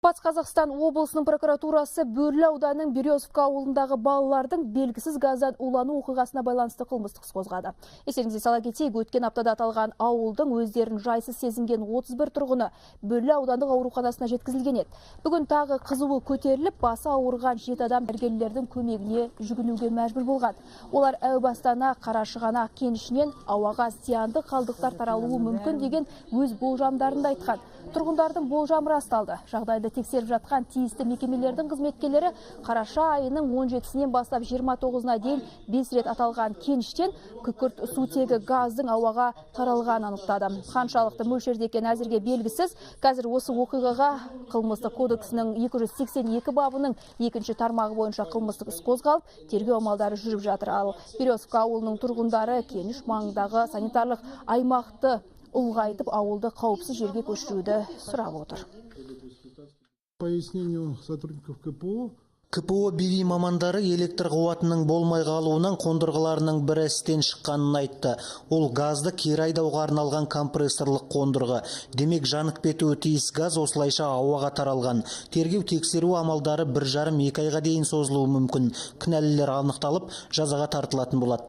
Батыс Қазақстан облысының прокуратурасы Бөрлі ауданының Березовка ауылындағы балалардың белгісіз газдан улану оқиғасына байланысты қылмыстық іс қозғады. Естеріңізге сала кетейік, өткен аптада аталған ауылдың өздерін жайсыз сезінген 31 тұрғыны Бөрлі аудандық ауруханасына жеткізілген еді. Бүгін тағы қызуы көтеріліп, басы ауырған 7 адам дәрігерлердің көмегіне жүгінуге мәжбүр болған. Олар әу бастан-ақ Қарашығанақ кенішінен ауаға зиянды қалдықтар таралуы мүмкін деген өз болжамдарын да айтқан. Тұрғындардың болжамы расталды. Жағдайды тексеріп жатқан тиісті мекемелердің қызметкерлері қараша айының 17-сінен бастап 29-на дейін 5 рет аталған кеніштен күкірт сутегі газдың ауаға таралғанын анықтады. Қаншалықты мөлшерде екені әзірге белгісіз. Қазір осы оқиғаға қылмыстық кодексінің 282 бабының екінші тармағы бойынша қылмыстық іс қозғалып, тергеу амалдары жүріп жатыр. Ал Березовка ауылының тұрғындары кеніш маңындағы санитарлық аймақты ұлғайтып, ауылды қауіпсіз жерге көшіруді сұрап отыр. Пояснению сотрудников КПО, КПО БВ мамандары электр қуатының болмай қалуынан қондырғыларының бірі істен шыққанын айтты. Ол газды кері айдауға арналған компрессорлық қондырғы. Демек, жанып кетуі тиіс газ осылайша ауаға таралған. Тергеу тексеру амалдары 1,5-2 айға дейін созылуы мүмкін. Кінәлілер анықталып, жазаға тартылатын болады.